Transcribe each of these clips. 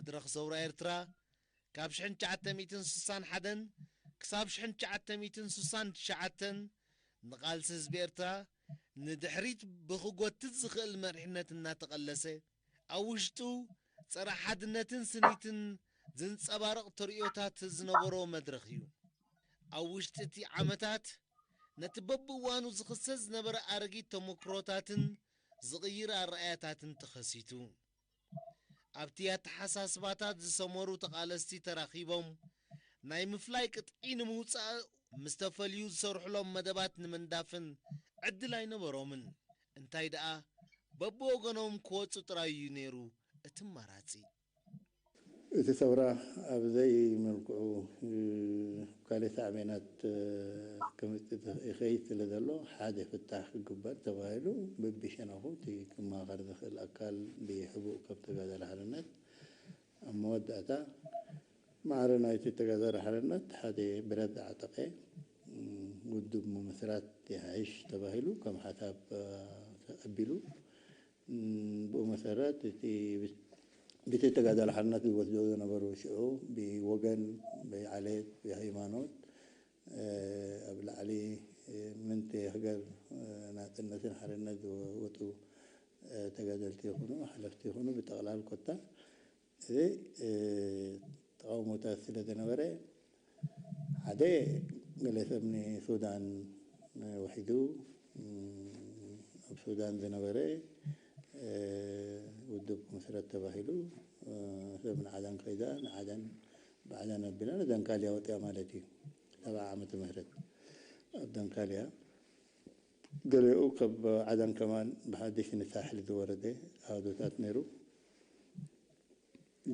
መድረኽ ሰውራ ኤርትራ ካብ ሽሕን ትሽዓተ ሚእትን ስሳን ሓደን ክሳብ ሽሕን ትሽዓተ ሚእትን ስሳን ትሽዓተን ንቓልሲ ህዝቢ ኤርትራ ንድሕሪት ብኽጎትት ዝኽእል መሪሕነት እናተቐለሰ፣ ኣብ ውሽጡ ጸረ ሓድነትን ስኒትን ዝንጸባረቕ ተርእዮታት ዝነበሮ መድረኽ እዩ። ኣብ ውሽጢ እቲ ዓመታት ነቲ በብእዋኑ ዝኽሰት ዝነበረ ኣረጊት ተመክሮታትን ዝቕይር ኣረኣያታትን ተኸሲቱ። ኣብቲ ኣተሓሳስባታት ዝሰመሩ ተቓለስቲ ተራኺቦም ናይ ምፍላይ ቅጥዒ ንምውጻእ ምስ ተፈልዩ ዝሰርሕሎም መደባት ንምንዳፍን ዕድል ኣይነበሮምን። እንታይ ደኣ በብወገኖም ክወጹ ጥራይ እዩ ነይሩ እቲ ኣማራጺ። እቲ ሰውራ ኣብ ዘይመልክዑ ካልእ ሳዕቤናት ክምፅእ ይኸይድ ስለ ዘሎ ሓደ ፍታሕ ክግበር ተባሂሉ ብብሸነኹ እቲ ክመኻኸር ዝኽእል ኣካል ብሕቡእ ካብ ተጋዳሊ ሓርነት ኣብ መወዳእታ ማዕረ ናይቲ ተጋዳሊ ሓርነት ሓደ ብረት ዝዓጠቐ ውድብ ምምስራት ይሓይሽ ተባሂሉ ከም ሓሳብ ተቐቢሉ። ብኡ መሰረት እቲ ብቲ ተጋዳሊ ሓርነት ዝወስዶ ዝነበሩ ሽዑ ብወገን፣ ብዓሌት፣ ብሃይማኖት ኣብ ላዕሊ ምንቲ ሃገር ናፅነትን ሓርነት ዝወጡ ተጋደልቲ ይኹኑ ሓለፍቲ ይኹኑ ብጠቕላል ኮታ እዚ ተቃውሞታት ስለ ዝነበረ ሓደ ገለ ሰብ ንሱዳን ውሒዱ ኣብ ሱዳን ዝነበረ ውድብ ክምስረት ተባሂሉ ሰብ ንዓዳን ከይዳ ንዓዳን ብዓዳን ኣቢላ ንደንካልያ ወፅያ ማለት እዩ። ሰባ ዓመተ ምህረት ኣብ ደንካልያ ገሊኡ ካብ ዓዳን ከማን ብሓድሽ ንሳሕል ዝወረደ ኣሃዱታት ነይሩ።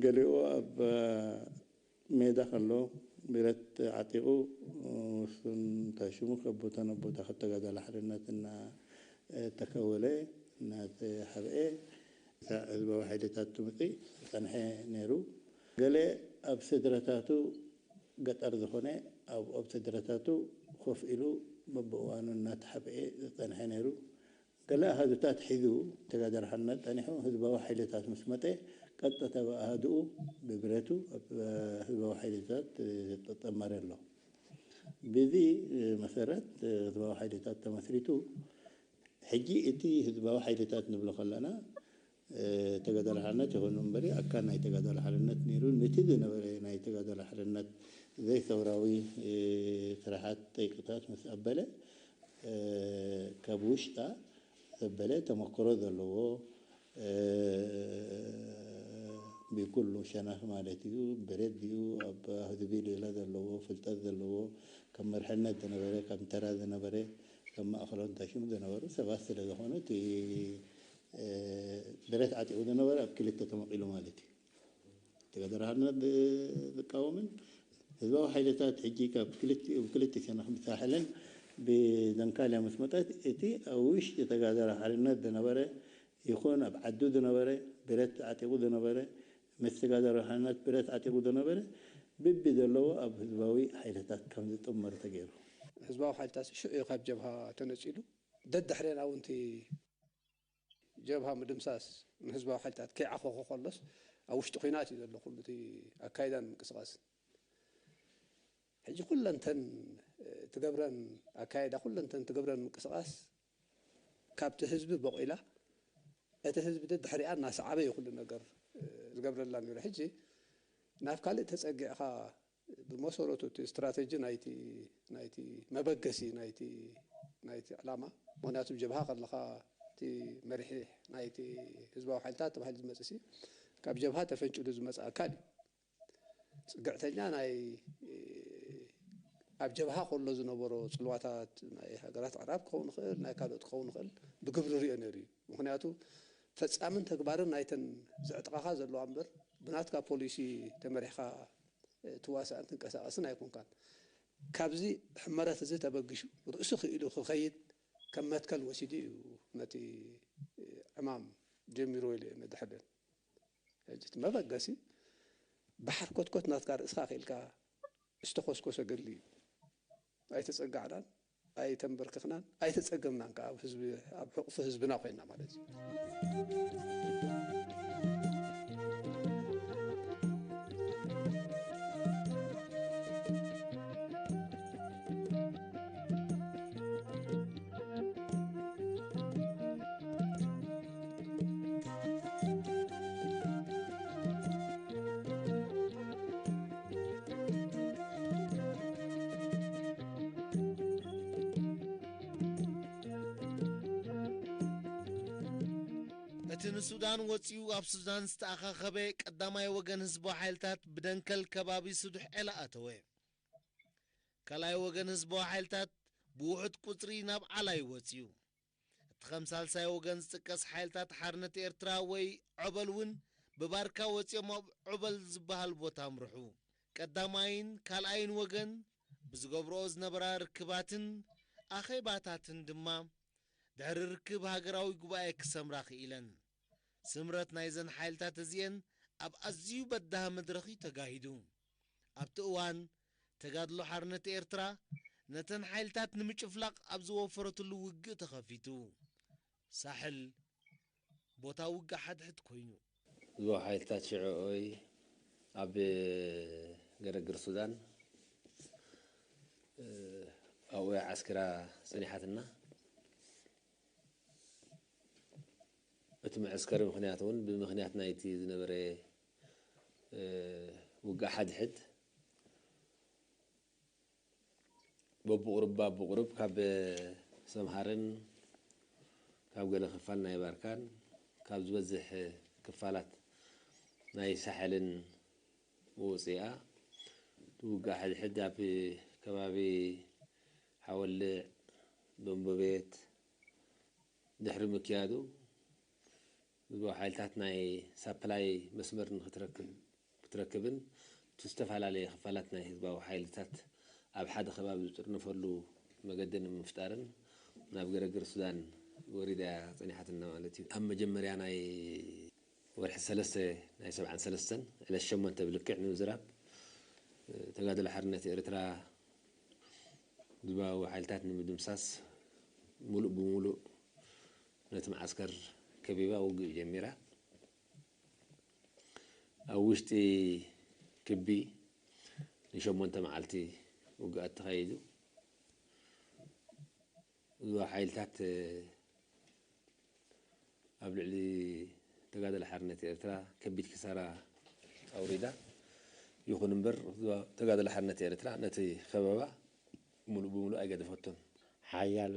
ገሊኡ ኣብ ሜዳ ከሎ ብረት ዓጢቑ እሱን ታሽሙ ካብ ቦታ ናብ ቦታ ካብ ተጋዳሊ ሓርነት እናተከወለ እናተሓብኤ ህዝባዊ ሓይልታት ትምፅእ ዝፀንሐ ነይሩ። ገለ ኣብ ስድረታቱ ገጠር ዝኾነ ኣብ ኣብ ስድረታቱ ኮፍ ኢሉ በብእዋኑ እናተሓብኤ ዝፀንሐ ነይሩ። ገለ ኣሃዱታት ሒዙ ተጋዳሊ ሓርነት ጸኒሑ ህዝባዊ ሓይልታት ምስ መጸ ቀጥታ ብኣሃዱኡ ብብረቱ ኣብ ህዝባዊ ሓይልታት ተጠመረ ኣሎ። ብዚ መሰረት ህዝባዊ ሓይልታት ተመስሪቱ ሕጂ እቲ ህዝባዊ ሓይልታት ንብሎ ከለና ተጋዳሊ ሓርነት ይኹን እምበሪ ኣካል ናይ ተጋዳሊ ሓርነት ነይሩ። ነቲ ዝነበረ ናይ ተጋዳሊ ሓርነት ዘይሰውራዊ ስራሓት ጠይቅታት ምስ ኣበለ ካብ ውሽጣ ዘበለ ተመክሮ ዘለዎ ብኩሉ ሸነኽ ማለት እዩ። ብረት ድዩ ኣብ ህዝቢ ሌላ ዘለዎ ፍልጠት ዘለዎ ከም መርሕነት ዝነበረ ከም ተራ ዝነበረ ከም ማእኸሎም ታሽሙ ዝነበሩ ሰባት ስለ ዝኾኑ እቲ ብረት ዓጢቑ ዝነበረ ኣብ ክልተ ተመቒሉ ማለት እዩ። ተጋዳሊ ሓርነት ዝቃወምን ህዝባዊ ሓይልታት ሕጂ ካብ ክልቲኡ ብክልቲ ሸነኽ ብሳሕልን ብደንካልያ ምስ መጠት እቲ ኣብ ውሽጢ ተጋዳሊ ሓርነት ዝነበረ ይኹን ኣብ ዓዱ ዝነበረ ብረት ዓጢቑ ዝነበረ ምስ ተጋዳሊ ሓርነት ብረት ዓጢቑ ዝነበረ ብቢ ዘለዎ ኣብ ህዝባዊ ሓይልታት ከም ዝጥመር ተገይሩ። ህዝባዊ ሓይልታት ሽዑ እዩ ካብ ጀብሃ ተነፂሉ ደድሕሬና እውን እቲ ጀብሃ ምድምሳስ ንህዝባዊ ሓይልታት ከይዓኾኾ ከሎስ ኣብ ውሽጢ ኲናት እዩ ዘሎ ኩሉ እቲ ኣካይዳን ምንቅስቓስን። ሕጂ ኩለንተን ትገብረን ኣካይዳ ኩለንተን ትገብረን ምንቅስቓስ ካብቲ ህዝቢ ቦቒላ እቲ ህዝቢ ደድሕሪኣ እናሰዓበ እዩ ኩሉ ነገር ዝገብረላ ነይሩ። ሕጂ ናብ ካልእ ተፀጊዕኻ ብመሰረቱ እቲ ስትራተጂ ናይቲ ናይቲ መበገሲ ናይቲ ናይቲ ዕላማ ምክንያቱ ጀብሃ ከለካ እቲ መሪሒ ናይቲ ህዝባዊ ሓይልታት ተባሂሉ ዝመፅእ ሲ ካብ ጀብሃ ተፈንጭሉ ዝመፅእ ኣካል እዩ። ፅግዕተኛ ናይ ኣብ ጀብሃ ከሎ ዝነበሮ ፅልዋታት ናይ ሃገራት ኣዕራብ ክኸውን ይኽእል ናይ ካልኦት ክኸውን ይኽእል ብግብሪ ሪኦ ነይሩ እዩ። ምክንያቱ ፈፃምን ተግባርን ናይተን ዘዕጥቓኻ ዘለዋ እምበር ብናትካ ፖሊሲ ተመሪሕካ ትዋሳእን ትንቀሳቐስን ኣይኮንካን። ካብዚ ሕመረት እዚ ተበጊሱ ርእሱ ክኢሉ ክኸይድ ከም መትከል ወሲዱ እዩ ነቲ ዕማም ጀሚርዎ ኢለ እየ መድሕደን። ሕጂ እቲ መበገሲ ብሓርኮትኮት ናትካ ርእስኻ ክኢልካ ዝተኾስኮሰ ገድሊ እዩ። ኣይተፀጋዕናን ኣይተንበርክኽናን ኣይተፀገምናን ከዓ ኣብ ህዝቢ ኣብ ሕቑፊ ህዝብና ኮይንና ማለት እዩ። እቲ ንሱዳን ወጺኡ ኣብ ሱዳን ዝተኣኻኸበ ቀዳማይ ወገን ህዝባዊ ሓይልታት ብደንከል ከባቢ ስዱሕ ዔላ ኣተወ። ካልኣይ ወገን ህዝባዊ ሓይልታት ብውሑድ ቁጽሪ ናብ ዓላይ ወጺኡ። እቲ ከም ሳልሳይ ወገን ዝጥቀስ ሓይልታት ሓርነት ኤርትራ ወይ ዖበል እውን ብባርካ ወጺኦም ኣብ ዖበል ዝበሃል ቦታ ኣምርሑ። ቀዳማይን ካልኣይን ወገን ብዝገብርኦ ዝነበራ ርክባትን ኣኼባታትን ድማ ድሕሪ ርክብ ሃገራዊ ጉባኤ ክሰምራ ክኢለን። ስምረት ናይዘን ሓይልታት እዚኤን ኣብ ኣዝዩ በዳሂ መድረኽ እዩ ተጋሂዱ። ኣብቲ እዋን ተጋድሎ ሓርነት ኤርትራ ነተን ሓይልታት ንምጭፍላቕ ኣብ ዝወፈረትሉ ውግእ ተኸፊቱ። ሳሕል ቦታ ውግእ ሓድሕድ ኮይኑ። እዞ ሓይልታት ሽዑ ኦይ ኣብ ገረግር ሱዳን ኣብኡ ዓስክራ ጸኒሓትና። እቲ መዐስከሪ ምኽንያት እውን ብምኽንያት ናይቲ ዝነበረ ውግእ ሓድሕድ በብቑሩብ በብቑሩብ ካብ ሰምሃርን ካብ ገለ ክፋል ናይ ባርካን ካብ ዝበዝሕ ክፋላት ናይ ሳሕልን ምውፅኣ ውግእ ሕድሕድ ኣብ ከባቢ ሓወልዕ፣ ደንቦቤት ድሕሪ ምክያዱ ህዝባዊ ሓይልታት ናይ ሳፕላይ መስመር ንክትረክብ ክትረክብን እቲ ዝተፈላለየ ክፋላት ናይ ህዝባዊ ሓይልታት ኣብ ሓደ ከባቢ ዝጥርነፈሉ መገዲ ንምፍጣርን ናብ ገረግር ሱዳን ወሪዳ እያ ጸኒሓትና ማለት እዩ። ኣብ መጀመርያ ናይ ወርሒ ሰለስተ ናይ ሰብዓን ሰለስተን ዕለት ሸሞንተ ብልክዕ ንምዝራብ ተጋድሎ ሓርነት ኤርትራ ህዝባዊ ሓይልታት ንምድምሳስ ሙሉእ ብሙሉእ ነቲ መዓስከር ከቢባ ውግእ ጀሚራ። ኣብ ውሽጢ ክቢ ንሸሞንተ መዓልቲ ውግኣት ተኻይዱ። እዞ ሓይልታት ኣብ ልዕሊ ተጋደለ ሓርነት ኤርትራ ከቢድ ክሳራ ኣውሪዳ። ይኹን እምበር ተጋደለ ሓርነት ኤርትራ ነቲ ከበባ ሙሉእ ብሙሉእ ኣይገደፈቶን። ሓያል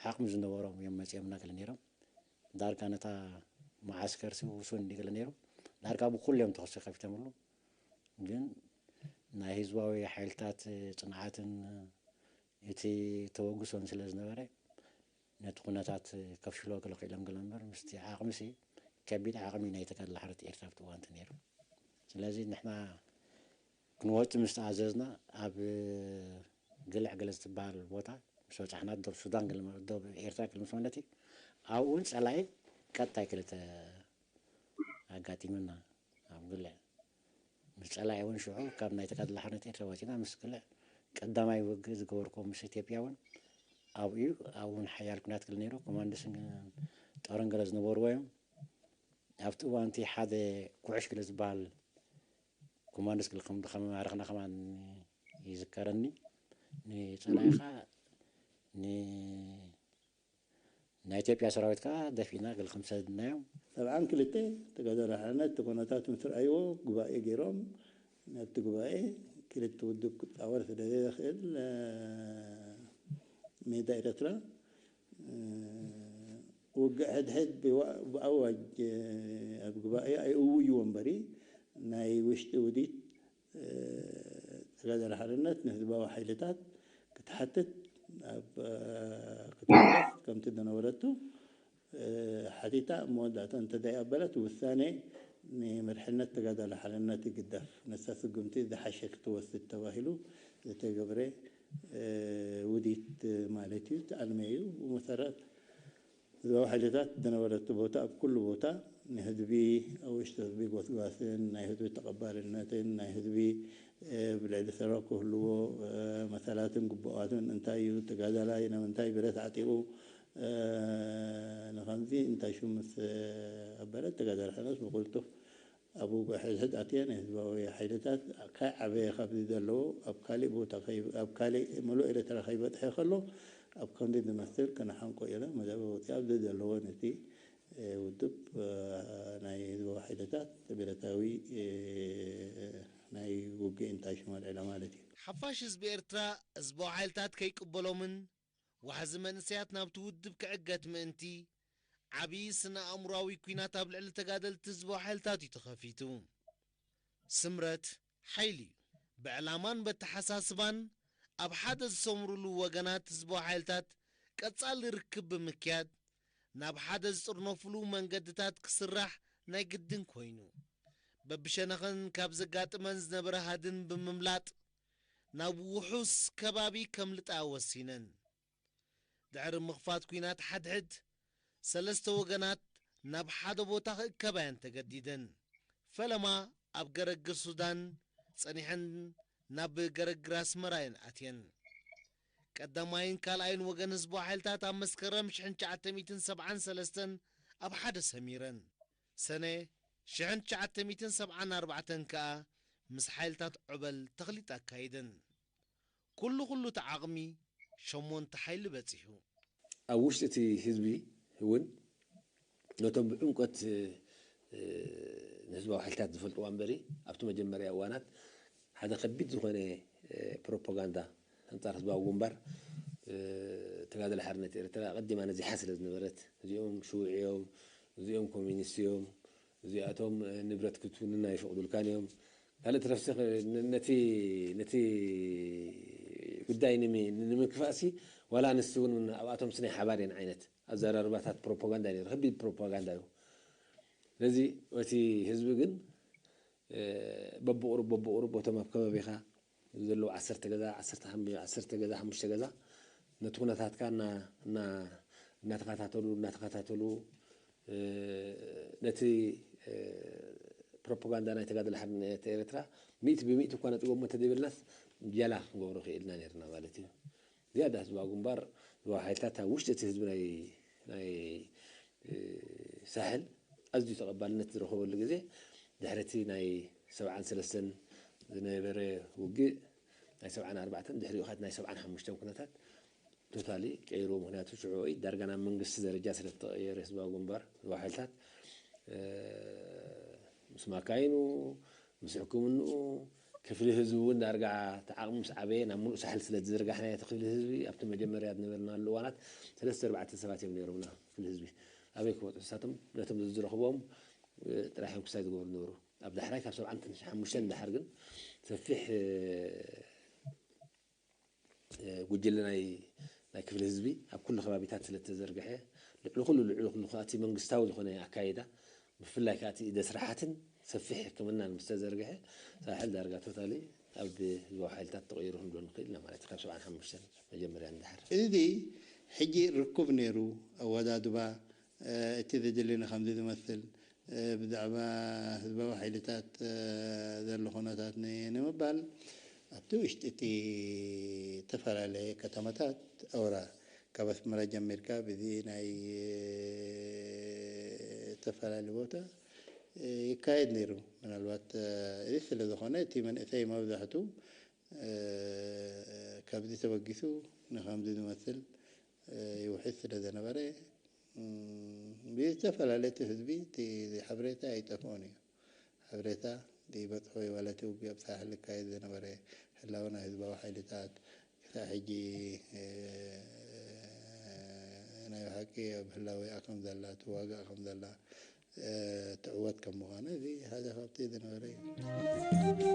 ዓቕሚ ዝነበሮም እዮም መፂኦም እናገለ ነይሮም። ዳርጋ ነታ መዓስከር ውሱን እንዲገለ ነይሩ። ዳርጋ ብኩሉ እዮም ተኽሲ ከፊቶምሉ። ግን ናይ ህዝባዊ ሓይልታት ፅንዓትን እቲ ተበግሶን ስለ ዝነበረ ነቲ ኩነታት ከፍሽሎ ገለ ክኢሎም ገለ እምበር ምስቲ ዓቕሚ ሲ ከቢድ ዓቕሚ ናይ ተጋድሎ ሓርነት ኤርትራ ኣብቲ እዋንቲ ነይሩ። ስለዚ ንሕና ክንወጽእ ምስ ተኣዘዝና ኣብ ግልዕ ገለ ዝትበሃል ቦታ ምስ በጻሕና ዶብ ሱዳን ገለ ዶብ ኤርትራ ገለ ምስ ማለት እዩ ኣብኡ እውን ጸላኢ ቀጥታይ ክልተ ኣጋጢሙና ኣብ ግልዕ ምስ ጸላኢ እውን ሽዑ ካብ ናይ ተጋድሎ ሓርነት ኤርትራ ወጺና ምስ ግልዕ ቀዳማይ ውግእ ዝገበርኩዎ ምስ ኢትዮጵያ እውን ኣብኡ እዩ ኣብኡ እውን ሓያል ኩናት ገለ ነይሩ ኮማንዶስን ጦርን ገለ ዝነበርዎ እዮም ኣብቲ እዋን እቲ ሓደ ኩዕሽ ገለ ዝበሃል ኮማንዶስ ገለ ከም ከመማረኽና ከማን ይዝከረኒ ንጸላኢኻ ናይ ኢትዮጵያ ሰራዊት ከዓ ደፊእና ገለ ከም ሰደድናዮም ሰብዓን ክልተ ተጋዳላይ ሓርነት እቲ ኩነታት ምስ ረኣይዎ ጉባኤ ገይሮም ናብቲ ጉባኤ ክልተ ውድብ ክፃወር ስለ ዘይኽእል ሜዳ ኤረትራ ውግእ ሕድሕድ ብኣዋጅ ኣብ ጉባኤ ኣይእውይዎ እምበሪ ናይ ውሽጢ ውዲት ተጋዳሊ ሓርነት ንህዝባዊ ሓይልታት ክትሓትት ኣብ ክትመለስ ከምቲ ዝነበረቱ ሓቲታ ኣብ መወዳእታ እንተዘይኣበለት ውሳኔ ንመርሕነት ተጋዳሊ ሓርነት ይግደፍ ነሳ ስጉምቲ ዝሓሸ ክትወስድ ተባሂሉ ዝተገብረ ውዲት ማለት እዩ ተኣልመ እዩ ብመሰረት ህዝባዊ ሓይልታት ዝነበረቱ ቦታ ኣብ ኩሉ ቦታ ንህዝቢ ኣብ ውሽጢ ህዝቢ ጎስጓስን ናይ ህዝቢ ተቐባልነትን ናይ ህዝቢ ብልዕሊ ሰራው ክህልዎ መሰላትን ግቡኣትን እንታይ እዩ ተጋዳላይ ንምንታይ ብረት ዓጢቑ ንኸምዚ እንታይ ሽሙ ምስ ኣበለ ተጋዳላይ ሓይልታት ብቕልጡፍ ኣብ ውግእ ሕድሕድ ኣትየ ናይ ህዝባዊ ሓይልታት ከይዓበየ ካብዚ ዘለዎ ኣብ ካሊእ ቦታ ኣብ ካሊእ ሙሉእ ኤርትራ ከይበፅሐ ከሎ ኣብ ከምዚ ዝመስል ክነሓንቆ ኢለ መደበ ወፂኣ ኣብዚ ዘለዎ ነቲ ውድብ ናይ ህዝባዊ ሓይልታት ብረታዊ ናይ ውግእ እንታይ ሽመልዕላ ማለት እዩ። ሓፋሽ ህዝቢ ኤርትራ ህዝባዊ ሓይልታት ከይቅበሎምን ዋሕዚ መንእሰያት ናብቲ ውድብ ክዕገት ምእንቲ ዓብዪ ስነ ኣእምሮኣዊ ኲናት ኣብ ልዕሊ ተጋደልቲ ህዝባዊ ሓይልታት እዩ ተኸፊቱ። ስምረት ሓይሊ እዩ። ብዕላማን በተሓሳስባን ኣብ ሓደ ዝሰምሩሉ ወገናት ህዝባዊ ሓይልታት ቀጻሊ ርክብ ብምክያድ፣ ናብ ሓደ ዝጥርነፉሉ መንገድታት ክስራሕ ናይ ግድን ኮይኑ፣ በብሸነኸን ካብ ዘጋጥመን ዝነበረ ሃድን ብምምላጥ፣ ናብ ውሑስ ከባቢ ከምልጣ ወሲነን። ድሕሪ ምኽፋት ኲናት ሓድሕድ፣ ሰለስተ ወገናት ናብ ሓደ ቦታ ክእከባ እየን ተገዲደን። ፈለማ ኣብ ገረግር ሱዳን ጸኒሐን ናብ ገረግር ኣስመራ እየን ኣትየን። ቀዳማይን ካልኣይን ወገን ህዝባዊ ሓይልታት ኣብ መስከረም ሽሕን ትሽዓተ ሚእትን ሰብዓን ሰለስተን ኣብ ሓደ ሰሚረን። ሰነ ሽሕን ትሽዓተ ሚእትን ሰብዓን ኣርባዕተን ከኣ ምስ ሓይልታት ዖበል ተኽሊጥ ኣካይደን። ኩሉ ኩሉ እቲ ዓቕሚ ሸሞንተ ሓይሊ በጺሑ። ኣብ ውሽጢ እቲ ህዝቢ እውን ነቶም ብዕምቆት፣ እ፣ ንህዝባዊ ሓይልታት ዝፈልጥዋ እምበሪ፣ ኣብቲ መጀመርያ እዋናት ሓደ ከቢድ ዝኾነ፣ እ፣ ፕሮፓጋንዳ ኣንጻር ህዝባዊ ግንባር፣ እ፣ ተጋደለ ሓርነት ኤርትራ ኣቐዲማ ነዚሓ ስለ ዝነበረት፣ እዚኦም ሽውዕ እዮም፣ እዚኦም ኮሚኒስት እዮም፣ እዚኣቶም፣ እ፣ ንብረት ክትውንና ኣይፈቕዱልካን እዮም። ካልእ ትረፍሲ ኸ-፣ ነ-፣ ነቲ፣ ነቲ ጉዳይ ንሚ-፣ ንምክፋእሲ ዋላ ኣንስቲ እውን ኣብኣቶምሲ ናይ ሓባር እየን ዓይነት ኣዘራርባታት ፕሮፓጋንዳ ነይሩ። ከቢድ ፕሮፓጋንዳ እዩ። ስለዚ እቲ ህዝቢ ግን፣ እ፣ በብቑሩብ፣ በብቑሩብ፣ በቶም ኣብ ከባቢኻ ዘለዉ ዓሰርተ ገዛ፣ ዓሰርተ ሓም-፣ ዓሰርተ ገዛ፣ ሓሙሽተ ገዛ፣ ነቲ ኩነታትካ እና-፣ እና-፣ እናተኸታተሉ፣ እናተኸታተሉ፣ እ፣ ነቲ፣ እ፣ ፕሮፓጋንዳ ናይ ተጋድሎ ሓርነት ኤርትራ ሚእቲ ብሚእቲ እኳ ነጥቦሞ እንተዘይበልናስ፣ ያላ ክንገብሮ ክኢልና ነይርና ማለት እዩ። ዝያዳ ህዝባዊ ግንባር፣ ህዝባዊ ሓይልታት ኣብ ውሽጢ እቲ ህዝቢ ናይ፣ ናይ፣ እ፣ ሳሕል ኣዝዩ ተቐባልነት ዝረኸበሉ ግዜ፣ ድሕሪ እቲ ናይ ሰብዓን ሰለስተን ዝነበረ ውግእ፣ ናይ ሰብዓን ኣርባዕተን፣ ድሕሪኡ ኸኣ ናይ ሰብዓን ሓሙሽተን ኩነታት ቶታሊ ቀይሩ። ምኽንያቱ ሽዑ ዳርጋ ናብ መንግስቲ ደረጃ ስለ ዝተቐየረ ህዝባዊ ግንባር፣ ህዝባዊ ሓይልታት፣ እ፣ ምስ ማካይኑ፣ ምስ ሕክምንኡ፣ ክፍሊ ህዝቢ እውን ዳርጋ እቲ ዓቕሚ ምስ ዓበየ ናብ ምሉእ ሳሕል ስለ ዝዝርጋሕናዮ፣ እቲ ክፍሊ ህዝቢ ኣብቲ መጀመርያ ዝነበርናሉ እዋናት ሰለስተ ኣርባዕተ ሰባት እዮም ነይሮምና። ክፍሊ ህዝቢ ኣበይ ክመጹ? ንሳቶም ነቶም ዝረኽቦም፣ እ፣ ጥራሕ እዮም ክሳይ ዝገብሩ ነበሩ። ኣብ ዳሕራይ ካብ ሰብዓን ሓሙሽተን ድሓር ግን ሰፊሕ፣ እ፣ እ፣ ጉጅለ ናይ፣ ናይ ክፍሊ ህዝቢ ኣብ ኩሉ ከባቢታት ስለ እተዘርግሐ፣ ልዕሊ ኩሉ፣ ልዕሊ ኩሉ ከኣ እቲ መንግስታዊ ዝኾነ ኣካይዳ፣ ብፍላይ ከኣ እቲ ኢደ ስራሓትን ሰፊሕ ሕክምናን ምስ ተዘርግሐ፣ ሳሕል ዳርጋ ቶታሊ ኣብ ህዝባዊ ሓይልታት ተቐይሩ ክንብሎ ንኽእል ኢና ማለት እዩ፣ ካብ ሰብዓን ሓሙሽተን መጀመርያ ንድሓር። እዚ ሕጂ ርኩብ ነይሩ፣ ኣወዳድባ፣ እ፣ እቲ ዘድሊ ንኸምዚ ዝመስል፣ እ፣ ብዛዕባ ህዝባዊ ሓይልታት፣ እ፣ ዘሎ ኩነታት ን-፣ ንምባል፣ ኣብቲ ውሽጢ እቲ እተፈላለየ ከተማታት፣ ኣውራ፣ ካብ ኣስመራ ጀሚርካ፣ ብዚ ናይ፣ እ፣ እተፈላለየ ቦታ፣ እ፣ ይካየድ ነይሩ። ምናልባት፣ እ፣ እዚ ስለ ዝኾነ፣ እቲ መንእሰይ መብዛሕቱ፣ እ፣ ካብዚ ተበጊሱ ንኸምዚ ዝመስል፣ እ፣ ይውሕዝ ስለ ዘነበረ፣ እም፣ ብዝተፈላለየ እቲ ህዝቢ እቲ ሓበሬታ ኣይጠፍኦን እዩ። ሓበሬታ ይበጽሖ እዩ። ዋላ እቲ ውግእ ኣብ ሳሕል ይካየድ ዝነበረ፣ ህላወ ናይ ህዝባዊ ሓይልታት ክሳዕ ሕጂ፣ እ፣ ናይ ብሓቂ ኣብ ህላወኣ ከም ዘላ፣ ትዋጋእ ከም ዘላ፣ እ፣ ትዕወት ከም ምዃና፣ እዚ ሓደ ካብቲ ዝነበረ እዩ።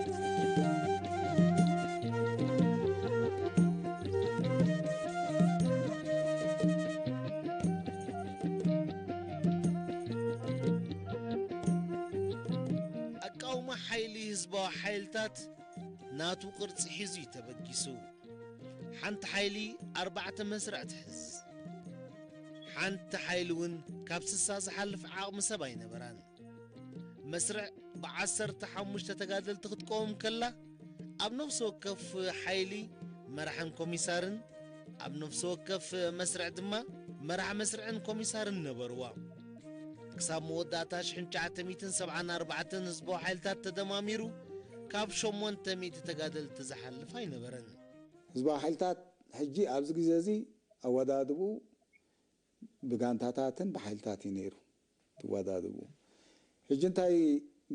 ኣቃውማ ሓይሊ ህዝባዊ ሓይልታት ናቱ ቅርጺ ሒዙ እዩ ተበጊሱ። ሓንቲ ሓይሊ ኣርባዕተ መስርዕ ትሕዝ። ሓንቲ ሓይሊ እውን ካብ ስሳ ዝሓልፍ ዓቕሚ ሰብ ኣይነበራን። መስርዕ ብዓሰርተ ሓሙሽተ ተጋደልቲ ክትቀውም ከላ፣ ኣብ ነፍሲ ወከፍ ሓይሊ መራሕን ኮሚሳርን፣ ኣብ ነፍሲ ወከፍ መስርዕ ድማ መራሕ መስርዕን ኮሚሳርን ነበርዋ። ክሳብ መወዳእታ ሽሕን ትሽዓተ ሚእትን ሰብዓን ኣርባዕተን ህዝባዊ ሓይልታት ተደማሚሩ ካብ ሸሞንተ ሚእቲ ተጋደልቲ ዝሓልፍ ኣይነበረን። ህዝባዊ ሓይልታት ሕጂ ኣብዚ ግዜ እዚ ኣወዳድብኡ ብጋንታታትን ብሓይልታት እዩ ነይሩ ትወዳድብኡ። ሕጂ እንታይ፣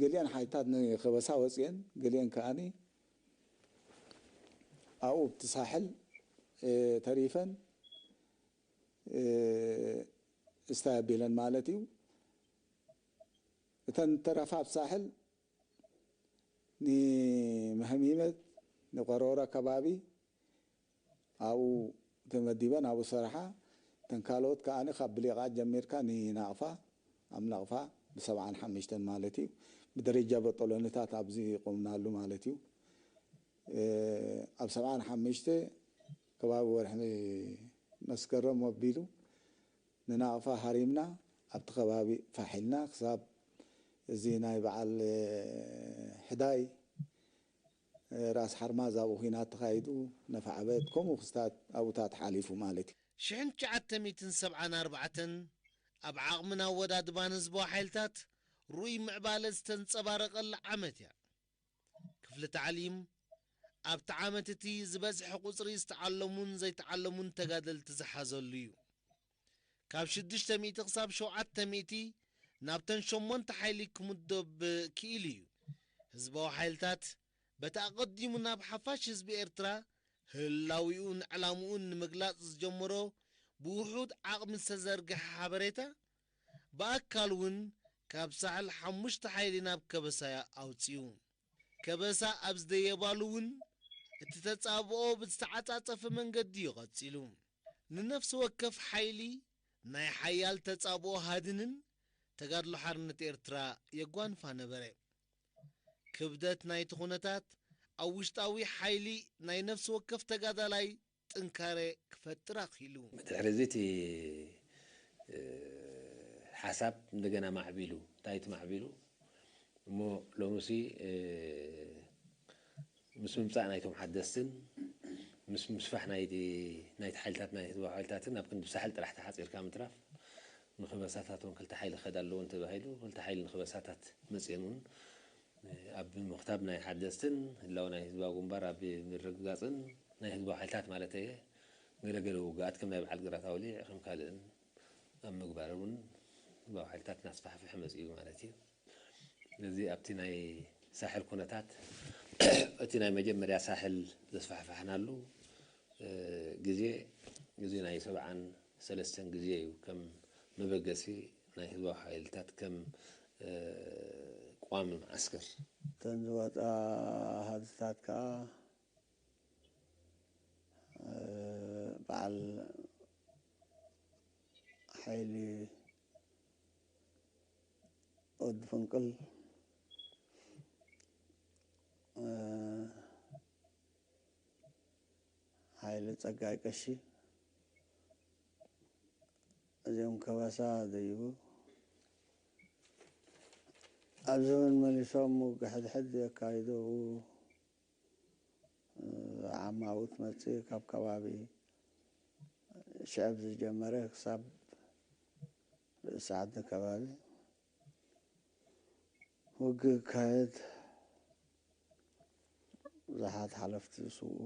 ገሊአን ሓይልታት ንኸበሳ ወፂአን፣ ገሊአን ከኣኒ ኣብኡ ኣብቲ ሳሕል፣ እ፣ ተሪፈን፣ እ፣ እስታይ ኣቢለን ማለት እዩ። እተን ተረፋ ኣብ ሳሕል ንመህሚመት ንቆሮሮ ከባቢ ኣብኡ ተመዲበን ኣብኡ ሰርሓ። እተን ካልኦት ከኣ ካብ ብሊቓት ጀሚርካ ንናቕፋ ኣብ ናቕፋ ብሰብዓን ሓሙሽተን ማለት እዩ ብደረጃ በጦሎኒታት ኣብዚ ቆምናሉ ማለት እዩ። ኣብ ሰብዓን ሓሙሽተ ከባቢ ወርሒ መስከረም ኣቢሉ ንናቕፋ ሃሪምና ኣብቲ ከባቢ ፋሕ ኢልና ክሳብ እዚ ናይ በዓል ሕዳይ ራስ ሓርማዝ ኣብኡ ኲናት ተኻይዱ ነፋዕበት ከምኡ ክስታት ኣብኡታት ሓሊፉ ማለት እዩ። ሽሕን ትሽዓተ ሚእትን ሰብዓን ኣርባዕተን ኣብ ዓቕምን ኣወዳድባን ህዝባዊ ሓይልታት ርኡይ ምዕባለ ዝተንጸባረቐላ ዓመት እያ። ክፍሊ ታዕሊም ኣብቲ ዓመት እቲ ዝበዝሐ ቁጽሪ ዝተዓለሙን ዘይተዓለሙን ተጋደልቲ ዝሓዘሉ እዩ። ካብ ሽዱሽተ ሚእቲ ክሳብ ሸውዓተ ሚእቲ ናብተን ሸሞንተ ሓይሊ ክምደብ ክኢሉ እዩ። ህዝባዊ ሓይልታት በቲ ኣቐዲሙ ናብ ሓፋሽ ህዝቢ ኤርትራ ህላዊኡን ዕላምኡን ንምግላጽ ዝጀመሮ ብውሑድ ዓቕሚ ዝተዘርግሐ ሓበሬታ ብኣካል እውን ካብ ሳሕል ሓሙሽተ ሓይሊ ናብ ከበሳ ኣውጺኡ። ከበሳ ኣብ ዝደየባሉ እውን እቲ ተጻብኦ ብዝተዓጻጸፈ መንገዲ እዩ ቀጺሉ። ንነፍሲ ወከፍ ሓይሊ ናይ ሓያል ተጻብኦ ሃድንን ተጋድሎ ሓርነት ኤርትራ የጓንፋ ነበረ። ክብደት ናይቲ ኩነታት ኣብ ውሽጣዊ ሓይሊ ናይ ነፍሲ ወከፍ ተጋዳላይ ጥንካሬ ክፈጥር ኣኽኢሉ። ድሕሪ እዚ እቲ ሓሳብ እንደገና ማዕቢሉ እንታይ እቲ ማዕቢሉ እሞ ሎምሲ ምስ ምምፃእ ናይቶም ሓደስትን ምስ ምስፋሕ ናይቲ ሓይልታት ናይ ህዝባዊ ሓይልታትን ኣብ ክንዲ ሳሕል ጥራሕ ተሓፂርካ ምትራፍ ንክበሳታት እውን ክልተ ሓይሊ ክኸድ ኣለዎ እንተባሂሉ ክልተ ሓይሊ ንክበሳታት መፅአን እውን ኣብ ምኽታብ ናይ ሓደስትን ህላወ ናይ ህዝባዊ ግንባር ኣብ ምርግጋፅን ናይ ህዝባዊ ሓይልታት ማለት እየ ገለገለ ውግኣት ከም ናይ በዓል ግራት ኣውሊዕ ከም ካልእን ኣብ ምግባር እውን ህዝባዊ ሓይልታት እናስፋሕፍሐ መፅኡ ማለት እዩ። ስለዚ ኣብቲ ናይ ሳሕል ኩነታት እቲ ናይ መጀመርያ ሳሕል ዘስፋሕፋሕናሉ ግዜ እዚ ናይ ሰብዓን ሰለስተን ግዜ እዩ። ከም መበገሲ ናይ ህዝባዊ ሓይልታት ከም ቋሚ መዓስከር እተን ዝወፃ ኣሃዝታት ከዓ በዓል ሓይሊ ወዲ ፍንቅል ሓይሊ ፀጋይ ቀሺ እዚኦም ከበሳ ደይቡ ኣብዚ እውን መሊሶም ውግእ ሕድሕድ የካይዱ። ዓማዊ ትመጽእ ካብ ከባቢ ሽዕብ ዝጀመረ ክሳብ ርእሲ ዓዲ ከባቢ ውግእ ይካየድ። ብዙሓት ሓለፍቲ ዝስውኡ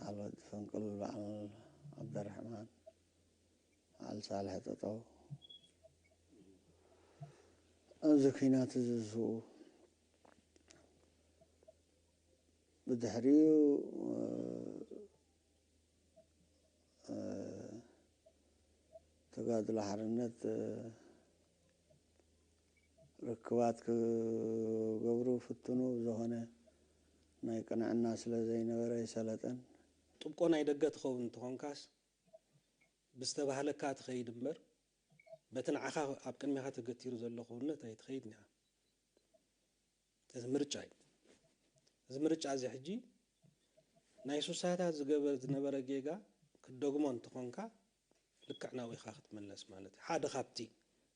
ዓል ፈንቅል በዓል ዓብደራሕማን በዓል ሳልሕ ጠጠው ኣብዚ ኲናት እዚ ዝስውኡ ብድሕሪኡ ተጋድሎ ሓርነት ርክባት ክገብሩ ፍትኑ ዝኾነ ናይ ቅንዕና ስለ ዘይነበረ ይሰለጠን። ጥብቆ ናይ ደገ ትኸውን እንተኾንካስ ብዝተባህለካ ትኸይድ እምበር በቲ ንዓኻ ኣብ ቅድሚኻ ተገቲሩ ዘሎ ክውነት ኣይትኸይድን ኢኻ። እዚ ምርጫ እዩ። እዚ ምርጫ እዚ ሕጂ ናይ ሱሳታት ዝገበር ዝነበረ ጌጋ ክትደግሞ እንተኾንካ ልክዕ ናብኡ ኢኻ ክትምለስ ማለት እዩ። ሓደ ካብቲ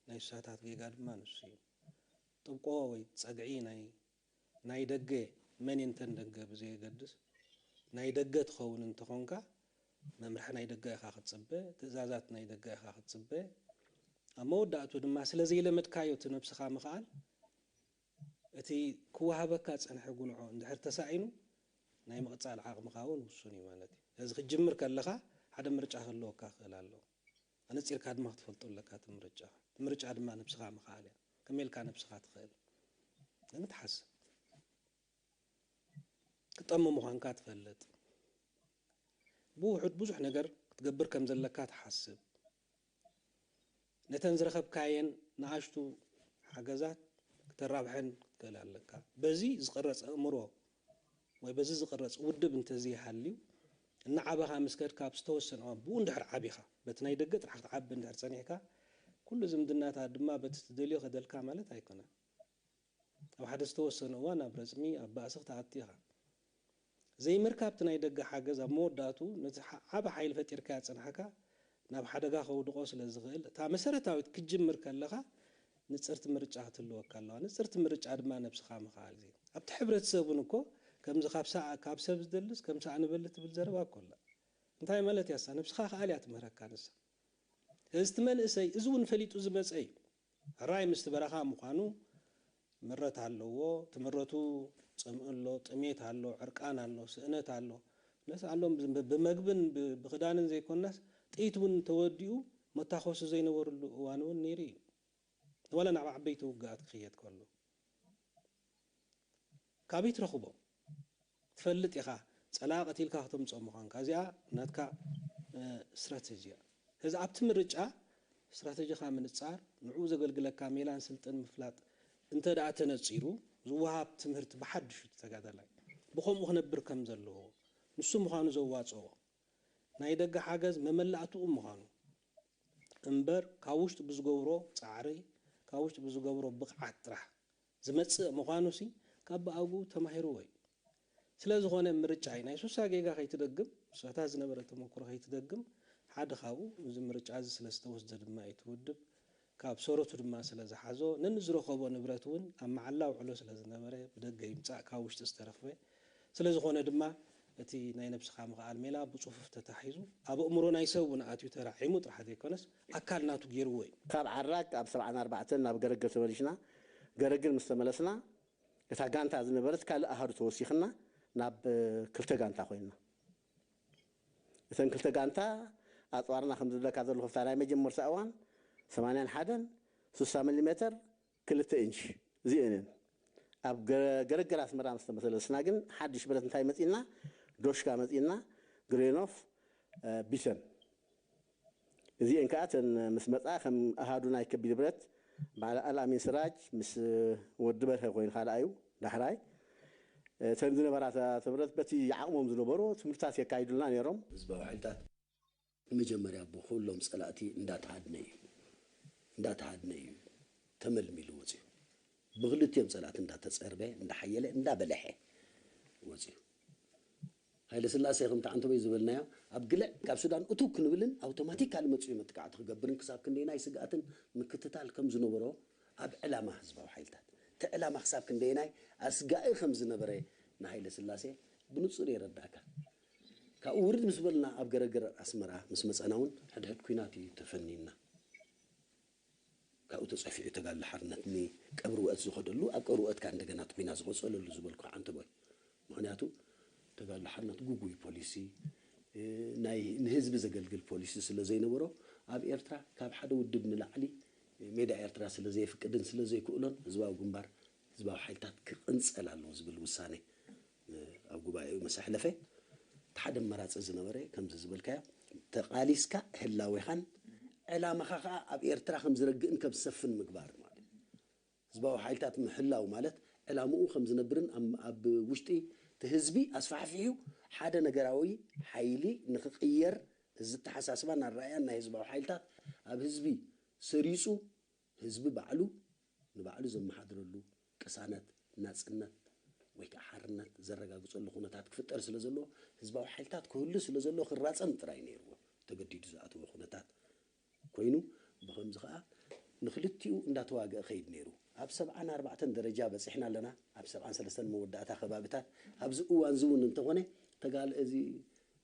ናይ ሱሳታት ጌጋ ድማ ንሱ እዩ። ጥብቆ ወይ ጸግዒ ናይ ናይ ደገ መን እንተን ደገ ብዘየገድስ ናይ ደገ ትኸውን እንተኾንካ መምርሒ ናይ ደገ ኢኻ ክትጽበ፣ ትእዛዛት ናይ ደገ ኢኻ ክትጽበ። ኣብ መወዳእቱ ድማ ስለ ዘይለመድካዮ እቲ ነብስኻ ምኽኣል እቲ ክወሃበካ ዝጸንሐ ጉንዖ እንድሕር ተሳኢኑ ናይ ምቕጻል ዓቕምኻ እውን ውሱን እዩ ማለት እዩ። ስለዚ ክትጅምር ከለኻ ሓደ ምርጫ ክህልወካ ክኽእል ኣለዎ። ኣነጺርካ ድማ ክትፈልጦ ኣለካ እቲ ምርጫኻ። እቲ ምርጫ ድማ ነብስኻ ምኽኣል እያ። ከመይ ኢልካ ነብስኻ ትኽእል? ንምትሓዝ ክጠሚ ምዃንካ ትፈልጥ። ብውሑድ ብዙሕ ነገር ክትገብር ከም ዘለካ ትሓስብ። ነተን ዝረኸብካየን ንኣሽቱ ሓገዛት ክተራብሐን ክትክእል ኣለካ። በዚ ዝቕረጽ ኣእምሮ ወይ በዚ ዝቕረጽ ውድብ እንተዘይሃልዩ፣ እናዓበኻ ምስ ከድካ ኣብ ዝተወሰነ እዋን፣ ብኡ እንድሕር ዓቢኻ፣ በቲ ናይ ደገ ጥራሕ ክትዓቢ እንድሕር ጸኒሕካ፣ ኩሉ ዝምድናታት ድማ በቲ ትደልዮ ከደልካ ማለት ኣይኮነን። ኣብ ሓደ ዝተወሰነ እዋን ኣብ ረጽሚ፣ ኣብ ባእሲ ክትኣቱ ኢኻ። ዘይምርካብ እቲ ናይ ደገ ሓገዝ ኣብ መወዳእቱ ነቲ ሓ-፣ ዓቢ ሓይሊ ፈጢርካዮ ዝጸናሕካ ናብ ሓደጋ ከውድቖ ስለ ዝኽእል፣ እታ መሰረታዊት ክትጅምር ከለኻ ንጽርቲ ምርጫ ክትህልወካ ኣለዋ። ንጽርቲ ምርጫ ድማ ነብስኻ ምኽኣል እዩ። ኣብቲ ሕብረተሰብ እውን እኮ ከምዚ ካብ ሰ-፣ ካብ ሰብ ዝደልስ ከም ሰኣን በሊ ትብል ዘረባ እኮ ኣላ። እንታይ ማለት እያ እሳ? ነብስኻ ክኣል እያ ትምህረካ ንሳ። ስለዚ እቲ መንእሰይ እዚ እውን ፈሊጡ ዝመጸ እዩ። ሕራይ ምስቲ በረኻ ምዃኑ ምረት ኣለዎ። እቲ ምረቱ ጽምኢ ኣሎ፣ ጥሜት ኣሎ፣ ዕርቃን ኣሎ፣ ስእነት ኣሎ። ነዚ ኣሎ ብ-፣ ብመግብን ብ-፣ ብኽዳንን ዘይኮነስ ጥይት እውን ተወዲኡ መታኾሲ ዘይነበረሉ እዋን እውን ነይሩ እዩ። ዋላ ናብ ዓበይቲ ውግኣት ክኽየድ ከሎ። ካበይ ትረኽቦ? ትፈልጥ ኢኻ፣ ጸላኢ ቀቲልካ ከተምጽኦ ምዃንካ። እዚኣ ናትካ፣ እ፣ ስትራተጂ እያ። ሕዚ ኣብቲ ምርጫ ስትራተጂኻ ምንጻር፣ ንዕኡ ዘገልግለካ ሜላን ስልጥን ምፍላጥ እንተ ደኣ ተነጺሩ፣ ዝወሃብ ትምህርቲ ብሓድሹ እቲ ተጋዳላይ ብኸምኡ ክነብር ከም ዘለዎ፣ ንሱ ምዃኑ ዘዋጽኦ፣ ናይ ደገ ሓገዝ መመላእትኡ ምዃኑ እምበር፣ ካብ ውሽጡ ብዝገብሮ ጻዕሪ፣ ካብ ውሽጡ ብዝገብሮ ብቕዓት ጥራሕ ዝመጽእ ምዃኑሲ ካብ ብኣግኡ ተማሂርዎ እዩ። ስለ ዝኾነ ምርጫ እዩ። ናይ ሱሳ ጌጋ ከይትደግም፣ ሱሳታት ዝነበረ ተመክሮ ከይትደግም፣ ሓደ ካብኡ እዚ ምርጫ እዚ ስለ ዝተወስደ ድማ እዩ እቲ ውድብ ካብ ሰረቱ ድማ ስለ ዝሓዞ፣ ነንዝረኸቦ ንብረት እውን ኣብ መዓላ ውዕሎ ስለ ዝነበረ፣ ብደገ ይምጻእ ካብ ውሽጢ ዝተረኽበ ስለ ዝኾነ ድማ፣ እቲ ናይ ነብስኻ ምኽኣል ሜላ ብጽፉፍ ተታሒዙ፣ ኣብ ኣእምሮ ናይ ሰብ እውን ኣትዩ ተራዒሙ ጥራሕ ዘይኮነስ፣ ኣካል ናቱ ገይርዎ እዩ። ካብ ዓራግ ኣብ ሰብዓን ኣርባዕተን ናብ ገረግር ተመሊስና። ገረግር ምስ ተመለስና፣ እታ ጋንታ ዝነበረት ካልእ ኣሃዱ ተወሲኽና ናብ፣ እ፣ ክልተ ጋንታ ኮይንና። እተን ክልተ ጋንታ ኣጽዋርና ከም ዝብለካ ዘለኹ፣ ኣብታ ናይ መጀመርታ እዋን ሰማንያን ሓደን ስሳ ሚሊ ሜተር ክልተ ኢንች እዚአን እየን። ኣብ ገ-፣ ገረገር ኣስመራ ምስ ተመለስና ግን ሓድሽ ብረት እንታይ መጺእና? ዶሽካ መጺእና፣ ግሬኖፍ፣ እ፣ ቢተን። እዚአን ከኣ እተን ምስ መጻ ከም ኣሃዱ ናይ ከቢድ ብረት በዓል ኣልኣሚን ስራጅ ምስ ወዲ በርሀ ኮይኑ ካልኣዩ ዳሕራይ፣ እተን ዝነበራ ተ-፣ ትምህርት በቲ ዓቕሞም ዝነበሩ ትምህርታት የካይዱልና ነይሮም። ህዝባዊ ሓይልታት መጀመርያ ብኹሎም ጸላእቲ እንዳተሃድነ እዩ፣ እንዳተሃድነ እዩ ተመልሚሉ ወጺኡ። ብክልቲኦም ጸላእቲ እንዳተጸርበ፣ እንዳሓየለ፣ እንዳበለሐ ወጺኡ። ሃይለ ስላሴ ከምቲ ዓንተቦይ ዝበልናዮ፣ ኣብ ግልዕ ካብ ሱዳን እትው ክንብልን ኣውቶማቲካሊ መጺኡ መጥቃዕቲ ክገብርን ክሳብ ክንደየናይ ስግኣትን ምክትታል ከም ዝነበሮ ኣብ ዕላማ ህዝባዊ ሓይልታት፣ እቲ ዕላማ ክሳብ ክንደየናይ ኣስጋኢ ከም ዝነበረ ንሃይለ ስላሴ ብንጹር የረዳእካ። ካብኡ ውርድ ምስ በልና ኣብ ገረገር ኣስመራ ምስ መጸና እውን ሕድሕድ ኲናት እዩ ተፈኒና። ካብኡ ተጸፊዑ ተጋድሎ ሓርነት ንቀብሪ ውዕት ዝኸደሉ፣ ኣብ ቀብሪ ውዕት ከኣ እንደገና እቲ ኲናት ዝቐጸለሉ ዝበልኩ ዓንተቦይ። ምኽንያቱ ተጋድሎ ሓርነት ግጉይ ፖሊሲ፣ እ፣ ናይ ንህዝቢ ዘገልግል ፖሊሲ ስለ ዘይነበሮ፣ ኣብ ኤርትራ ካብ ሓደ ውድብ ንላዕሊ ሜዳ ኤርትራ ስለ ዘየፍቅድን ስለ ዘይክእሎን ህዝባዊ ግንባር ህዝባዊ ሓይልታት ክቕንጸል ኣለዎ ዝብል ውሳነ፣ እ፣ ኣብ ጉባኤኡ ምስ ኣሕለፈ፣ እቲ ሓደ ኣማራጺ ዝነበረ ከምዚ ዝበልካዮ ተቓሊስካ ህላዌኻን ዕላማኻ ከኣ ኣብ ኤርትራ ከም ዝረግእን ከም ዝሰፍን ምግባር ማለት እዩ። ህዝባዊ ሓይልታት ምሕላው ማለት ዕላምኡ ከም ዝነብርን ኣብ፣ ኣብ ውሽጢ እቲ ህዝቢ ኣስፋሕፊሑ ሓደ ነገራዊ ሓይሊ ንኽቕየር እዚ ኣተሓሳስባን ኣረኣእያን ናይ ህዝባዊ ሓይልታት ኣብ ህዝቢ ሰሪጹ ህዝቢ ባዕሉ ንባዕሉ ዘመሓድረሉ ቅሳነት፣ ናጽነት ወይ ከዓ ሓርነት ዘረጋግጸሉ ኩነታት ክፍጠር ስለ ዘለዎ፣ ህዝባዊ ሓይልታት ክህሉ ስለ ዘለዎ ክራጸም ጥራይ ነይርዎ። ተገዲዱ ዝኣተወ ኩነታት ኮይኑ፣ ብኸምዚ ከኣ ንክልቲኡ እንዳተዋግአ ከይድ ነይሩ። ኣብ ሰብዓን ኣርባዕተን ደረጃ በጺሕና ኣለና። ኣብ ሰብዓን ሰለስተን መወዳእታ ከባቢታት ኣብዚ እዋን እዚ እውን እንተኾነ ተጋል-፣ እዚ፣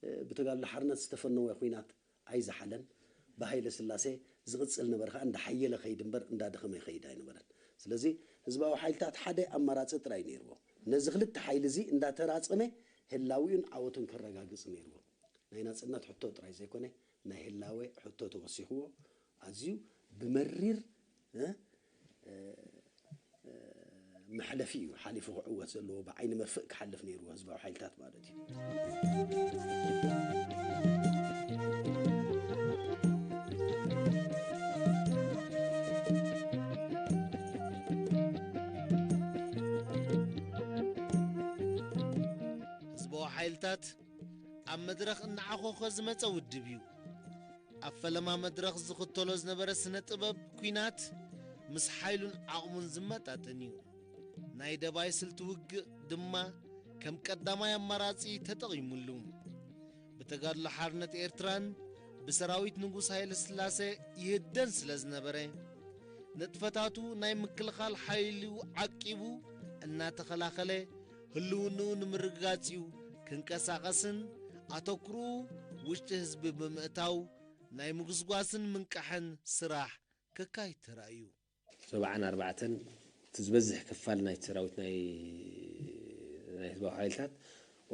እ፣ ብተጋድሎ ሓርነት ዝተፈነወ ኲናት ኣይዝሓለን። ብሃይለ ስላሴ ዝቕጽል ነበረ፣ ከኣ እንዳሓየለ ከይድ እምበር እንዳደኸመ ይኸይድ ኣይነበረን። ስለዚ ህዝባዊ ሓይልታት ሓደ ኣማራጺ ጥራይ ነይርዎ። ነዚ ክልተ ሓይሊ እዚ እንዳተራጸመ ህላዊኡን ዓወቱን ከረጋግጽ ነይርዎ። ናይ ናጽነት ሕቶ ጥራይ ዘይኮነ፣ ናይ ህላዌ ሕቶ ተወሲኽዎ፣ ኣዝዩ ብመሪር፣ እ፣ እ፣ እ፣ መሕለፊ እዩ ሓሊፉ ክዕወት ዘለዎ፣ ብዓይኒ መርፍእ ክሓልፍ ነይርዎ ህዝባዊ ሓይልታት ማለት እዩ። ሓይልታት ኣብ መድረኽ እናዓኾኸ ዝመጸ ውድብ እዩ። ኣብ ፈለማ መድረኽ ዝኽተሎ ዝነበረ ስነ ጥበብ ኲናት ምስ ሓይሉን ዓቕሙን ዝመጣጠን እዩ። ናይ ደባይ ስልቲ ውግእ ድማ ከም ቀዳማይ ኣማራጺ ተጠቒሙሉ። ብተጋድሎ ሓርነት ኤርትራን ብሰራዊት ንጉስ ሃይለ ስላሴ ይህደን ስለ ዝነበረ፣ ንጥፈታቱ ናይ ምክልኻል ሓይሉ ዓቂቡ እናተኸላኸለ ህልውንኡ ንምርግጋጽ እዩ ክንቀሳቐስን ኣተኩርኡ ውሽጢ ህዝቢ ብምእታው ናይ ምጉስጓስን ምንቃሕን ስራሕ ከካይድ ተራእዩ። ሰብዓን ኣርባዕተን እቲ ዝበዝሕ ክፋል ናይ ሰራዊት ናይ ናይ ህዝባዊ ሓይልታት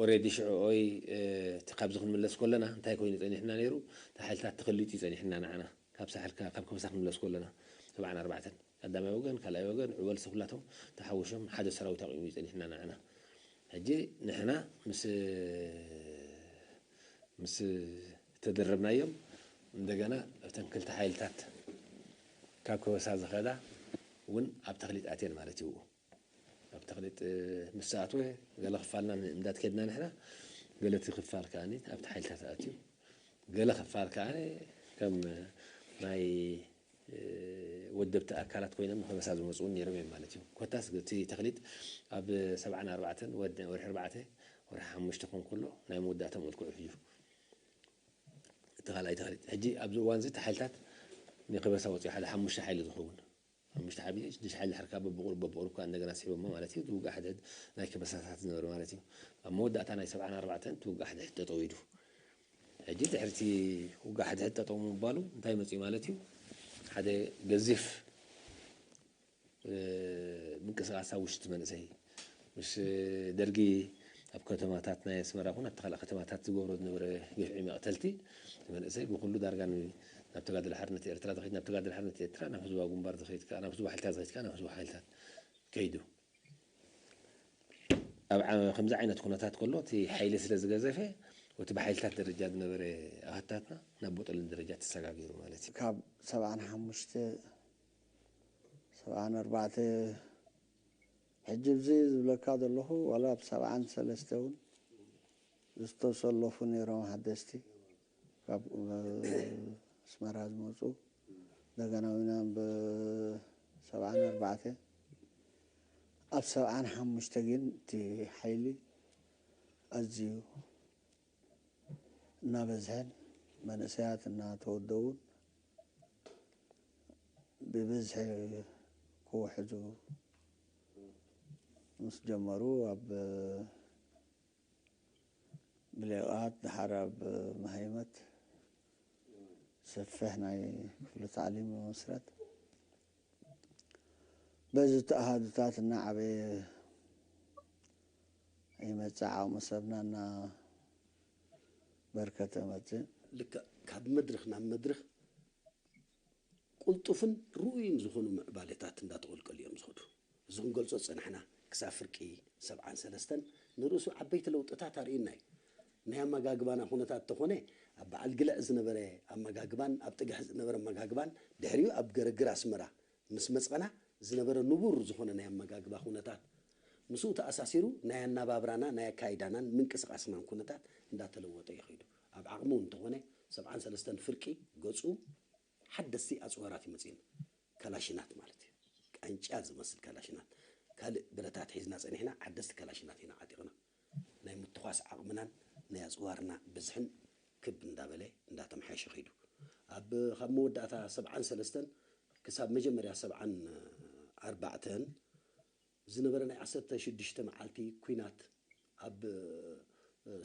ኦሬዲ ሽዑ ኦይ እቲ ካብዚ ክንምለስ ከለና እንታይ ኮይኑ ጸኒሕና ነይሩ? እቲ ሓይልታት ተኸሊጡ እዩ ጸኒሕና ንዓና ካብ ሳሕል ካብ ከበሳ ክንምለስ ከለና ሰብዓን ኣርባዕተን ቀዳማይ ወገን ካልኣይ ወገን ዕወል ሰኩላቶም ተሓውሾም ሓደ ሰራዊት ኣቑሙ እዩ ጸኒሕና ንዓና። ሕጂ ንሕና ምስ ምስ ተደረብናዮም እንደገና እተን ክልተ ሓይልታት ካብ ከበሳ ዝኸዳ እውን ኣብ ተኽሊጥ ኣትየን ማለት እዩ። ኣብ ተኽሊጥ ምስ ኣትወ ገለ ክፋልና ንምእምዳድ ከድና ንሕና ገለ እቲ ክፋል ከዓኒ ኣብቲ ሓይልታት ኣትዩ ገለ ክፋል ከዓኒ ከም ናይ ወደብቲ ኣካላት ኮይኖም ንኸበሳ ዝመፁ እውን ነይሮም እዮም ማለት እዩ። ኮታስ እቲ ተኽሊጥ ኣብ ሰብዓን ኣርባዕተን ወርሒ ኣርባዕተ ወርሒ ሓሙሽተ ክኾን ከሎ ናይ መወዳእታ መልክዑ ሒዙ እቲ ካልኣይ ተኽሊጥ ሕጂ ኣብዚ እዋን እዚ እቲ ሓይልታት ንከበሳ ወፂኡ ሓደ ሓሙሽተ ሓይሊ ዝኸውን ሓሙሽተ ሓይሊ ሽዱሽተ ሓይሊ ድሕር ካብ በብቁሩብ በብቁሩብ ከዓ እንደገና ስሒቦሞ ማለት እዩ። እቲ ውግእ ሕድሕድ ናይ ከበሳታት ዝነበረ ማለት እዩ። ኣብ መወዳእታ ናይ ሰብዓን ኣርባዕተን እቲ ውግእ ሕድሕድ ጠጠው ኢሉ ሕጂ ድሕርቲ ውግእ ሕድሕድ ጠጠው ምባሉ እንታይ መፅኡ ማለት እዩ? ሓደ ገዚፍ ምንቅስቃስ ኣብ ውሽጢ መንእሰይ ምስ ደርጊ ኣብ ከተማታት ናይ ኣስመራ ኩን ኣብቲ ካልእ ከተማታት ዝገብሮ ዝነበረ ግፍዒ መቕተልቲ መንእሰይ ብኩሉ ዳርጋ ናብ ተጋድሎ ሓርነት ኤርትራ ዝኸይድ ናብ ተጋድሎ ሓርነት ኤርትራ ናብ ህዝባዊ ግንባር ዝኸይድ ከዓ ናብ ህዝባዊ ሓይልታት ዝኸይድ ከዓ ናብ ህዝባዊ ሓይልታት ከይዱ ኣብ ከምዚ ዓይነት ኩነታት ከሎ እቲ ሓይሊ ስለ ዝገዘፈ እቲ ብሓይልታት ደረጃ ዝነበረ ኣሃታትና ናብ ቦጠልን ደረጃ ተሰጋጊሩ ማለት እዩ። ካብ ሰብዓን ሓሙሽተ ሰብዓን ኣርባዕተ ሕጂ እዚ ዝብለካ ዘለኹ ዋላ ኣብ ሰብዓን ሰለስተ እውን ዝተሰለፉ ነይሮም ሓደስቲ ካብ ኣስመራ ዝመፁ እንደገና ዊና ብሰብዓን ኣርባዕተ ኣብ ሰብዓን ሓሙሽተ ግን እቲ ሓይሊ ኣዝዩ እናበዝሐን መንእሰያት እናተወደቡን ብብዝሒ ክውሕዙ ምስ ጀመሩ ኣብ ብሌቓት ድሓር ኣብ መሃይመት ሰፊሕ ናይ ክፍሊ ታዕሊም ይመስረት። በዚ ተኣሃዱታት እናዓበየ ይመጽእ ዓቕሚ ሰብና እናበርከተ መጽእ። ልክዕ ካብ መድረኽ ናብ መድረኽ ቁልጡፍን ርኡይን ዝኾኑ ምዕባለታት እንዳተቐልቀሉ እዮም ዝኸዱ። እዚ ክንገልጾ ዝጸናሕና ክሳብ ፍርቂ ሰብዓን ሰለስተን ንርእሱ ዓበይቲ ለውጥታት ኣርእዩና እዩ። ናይ ኣመጋግባና ኩነታት ተኾነ ኣብ በዓል ግልዕ ዝነበረ ኣመጋግባን ኣብ ጥግሒ ዝነበረ ኣመጋግባን ድሕሪኡ ኣብ ገረግር ኣስመራ ምስ መጸና ዝነበረ ንቡር ዝኾነ ናይ ኣመጋግባ ኩነታት ምስኡ ተኣሳሲሩ ናይ ኣናባብራና ናይ ኣካይዳናን ምንቅስቃስናን ኩነታት እንዳተለወጠ ይኸይዱ። ኣብ ዓቕሙ እንተኾነ ሰብዓን ሰለስተን ፍርቂ ገጹ ሓደስቲ ኣጽዋራት ይመጽእን ካላሽናት ማለት እዩ። ቃንጫ ዝመስል ካላሽናት ካልእ ብረታት ሒዝና ጸኒሕና ሓደስቲ ካላሽናት ኢና ዓጢቕና። ናይ ምትኳስ ዓቕምናን ናይ ኣጽዋርና ብዝሕን ክብ እንዳበለ እንዳተመሓየሸ ኸይዱ። ኣብ ካብ መወዳእታ ሰብዓን ሰለስተን ክሳብ መጀመርያ ሰብዓን ኣርባዕተን ዝነበረ ናይ ዓሰርተ ሽዱሽተ መዓልቲ ኲናት ኣብ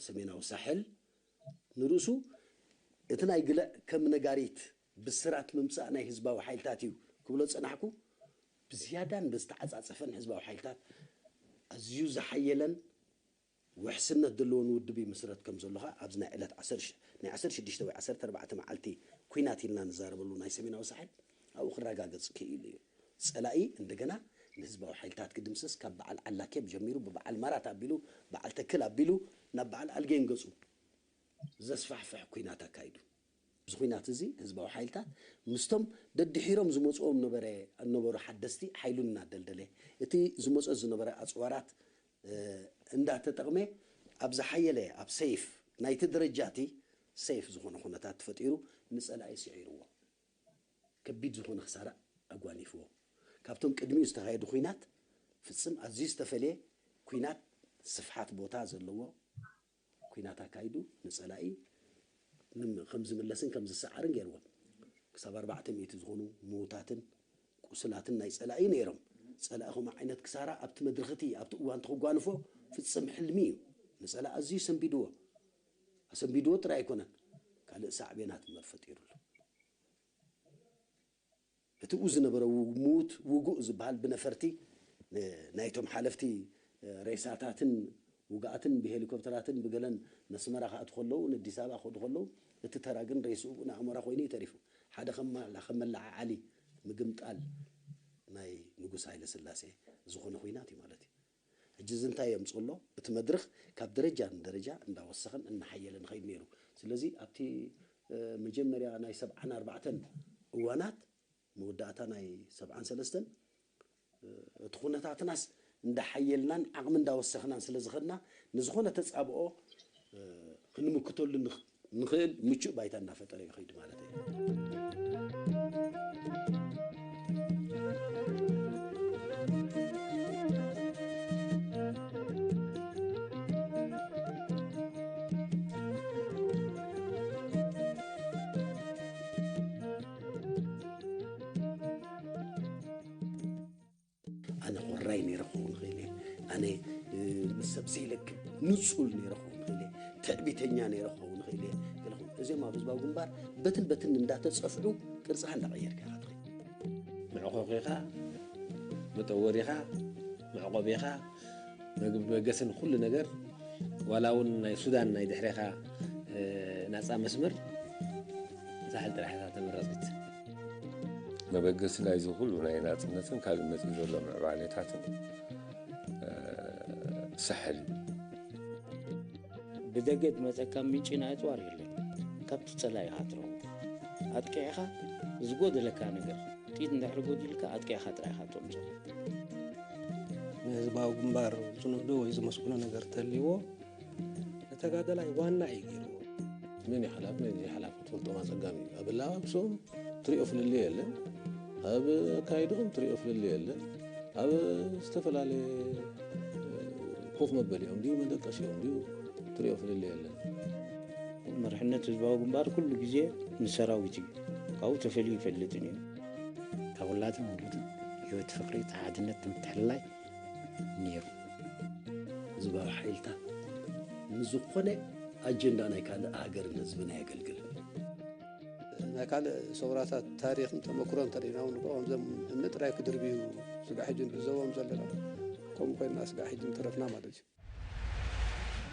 ሰሜናዊ ሳሕል ንርእሱ እቲ ናይ ግልዕ ከም ነጋሪት ብስራት ምምጻእ ናይ ህዝባዊ ሓይልታት እዩ ክብሎ ዝጸናሕኩ ብዝያዳን ብዝተዓጻጸፈን ህዝባዊ ሓይልታት ኣዝዩ ዝሓየለን ውሕስነት ዘለዎን ውድብ ይምስረት ከም ዘሎ ኸኣ ኣብዚ ናይ ዕለት ዓሰርተ ናይ ዓሰርተ ሽዱሽተ ወይ ዓሰርተ ኣርባዕተ መዓልቲ ኲናት ኢልና ንዛረበሉ ናይ ሰሜናዊ ሳሕል ኣብኡ ክረጋገጽ ክኢሉ እዩ። ጸላኢ እንደገና ንህዝባዊ ሓይልታት ክድምስስ ካብ በዓል ዓላኬብ ጀሚሩ ብበዓል ማራት ኣቢሉ በዓል ተክል ኣቢሉ ናብ በዓል ኣልጌን ገጹ ዘስፋሕፍሕ ኲናት ኣካይዱ። እዚ ኲናት እዚ ህዝባዊ ሓይልታት ምስቶም ደድሒሮም ዝመጽዎም ነበረ እነበሩ ሓደስቲ ሓይሉ እናደልደለ እቲ ዝመጾ ዝነበረ ኣጽዋራት እንዳተጠቕመ ኣብ ዝሓየለ ኣብ ሰይፍ ናይቲ ደረጃ እቲ ሰይፍ ዝኾነ ኩነታት ተፈጢሩ ንጸላኢ ስዒርዎ። ከቢድ ዝኾነ ክሳራ ኣጓኒፍዎ። ካብቶም ቅድሚኡ ዝተኻየዱ ኲናት ፍጽም ኣዝዩ ዝተፈልየ ኲናት፣ ስፍሓት ቦታ ዘለዎ ኲናት ኣካይዱ ንጸላኢ ንም-፣ ከም ዝምለስን ከም ዝሰዓርን ገይርዎ። ክሳብ ኣርባዕተ ሚእቲ ዝኾኑ ምዉታትን ቁስላትን ናይ ጸላኢ ነይሮም። ጸላኢ ከምኡ ዓይነት ክሳራ ኣብቲ መድረኽ እቲ ኣብቲ እዋን ተኽጓንፎ ፍጽም ሕልሚ እዩ። ንጸላኢ ኣዝዩ ሰንቢድዎ። ኣሰንቢድዎ ጥራይ ኣይኮነን፣ ካልእ ሳዕቤናት እምበር ፈጢሩሉ። እቲ ኡ ዝነበረ ው-፣ ምዉት ውጉእ ዝበሃል ብነፈርቲ፣ ን-፣ ናይቶም ሓለፍቲ፣ እ፣ ሬሳታትን ውግኣትን ብሄሊኮፕተራትን ብገለን ነስመራ ክኣትዉ ከለዉ፣ ንኣዲስ ኣበባ ክኸዱ ከለዉ፣ እቲ ተራ ግን ሬስኡ ንኣሞራ ኮይኑ እዩ ተሪፉ። ሓደ ከም ማ-፣ ከም መለዓዓሊ ምግምጣል ናይ ንጉስ ሃይለ ስላሴ ዝኾነ ኹናት እዩ ማለት እዩ። ሕጂ እዚ እንታይ የምፅኦ ኣሎ? እቲ መድረኽ ካብ ደረጃ ንደረጃ እንዳወሰኸን እናሓየለን ይኸይድ ነይሩ። ስለዚ ኣብቲ፣ እ፣ መጀመርያ ናይ ሰብዓን ኣርባዕተን እዋናት፣ መወዳእታ ናይ ሰብዓን ሰለስተን፣ እ፣ እቲ ኩነታትናስ እንዳሓየልናን ዓቕሚ እንዳወሰኽናን ስለ ዝኸድና፣ ንዝኾነ ተጻብኦ፣ እ፣ ክንምክተሉ ንኽ-፣ ንኽእል ምቹእ ባይታ እናፈጠረ ይኸይድ ማለት እዩ። ኣነ ኾራይ ነይረ ክኸውን ይኽእል እየ። ኣነ፣ እ፣ ምስ ሰብ ዘይለክም ንጹል ነይረ ክኸውን ይኽእል እየ። ትዕቢተኛ ነይረ ክኸውን ይኽእል እየ። ገለ ክኸውን፣ እዚኦም ኣብ ህዝባዊ ግንባር በትን በትን እንዳተጸፍዑ ቅርጽኻ እንዳቐየርካ ኢኻ ትኸይድ። መዕኾኺኻ፣ መጠወሪኻ፣ መዕቆቢኻ፣ መግቢ መገስን ኩሉ ነገር፣ ዋላ እውን ናይ ሱዳን ናይ ድሕሬኻ፣ እ፣ ናጻ መስመር ሳሕል ጥራሕ እያ ተመረጽት። መበገሲ ናይዚ ኩሉ ናይ ናጽነትን ካልእ መጺኡ ዘሎ ምዕባሌታትን፣ እ፣ ሳሕል እዩ። ብደገ ዝመጸካ ምንጪ ናይ ኣጽዋር የለን። ካብቲ ጸላኢ ኢኻ ትረኽቦ። ኣጥቂዕኻ ዝጎደለካ ነገር፣ ጥይት እንድሕር ጎዲልካ ኣጥቂዕኻ ጥራይ ኢኻ ተምጽኦ። ንህዝባዊ ግንባር ዝንእዶ ወይ ዝመስግኖ ነገር ተልይዎ፣ ንተጋደላይ ዋና እዩ ገይርዎ። መን እዩ ሓላፊ፣ መን እዩ ሓላፊ ክትፈልጦም ኣጸጋሚ እዩ። ኣብ ኣለባብስኦም ትሪኦ ፍልልይ የለን። ኣብ ኣካይድኦም ትሪኦ ፍልልይ የለን። ኣብ ዝተፈላለየ ኮፍ መበሊኦም ድዩ መደቀሲኦም ድዩ ትሪኦ ፍልልይ የለን። መርሕነት ህዝባዊ ግንባር ኩሉ ግዜ ንሰራዊት እዩ። ካብኡ ተፈልዩ ይፈልጥን እዩ። ካብ ውላድን ውሉድን ህይወት ፍቕሪ፣ እቲ ሓድነት፣ ምትሕልላይ ነይሩ። ህዝባዊ ሓይልታት ንዝኾነ ኣጀንዳ ናይ ካልእ ሃገርን ህዝብን ኣየገልግልን። ናይ ካልእ ሰውራታት ታሪኽን ተመክሮ እንተሪእና እውን እኮ ከምዞም እምኒ ጥራይ ክድርብዩ ስጋዕ ሕጂ ንዕዘቦም ዘለና፣ ከምኡ ኮይንና ስጋዕ ሕጂ ምተረፍና ማለት እዩ።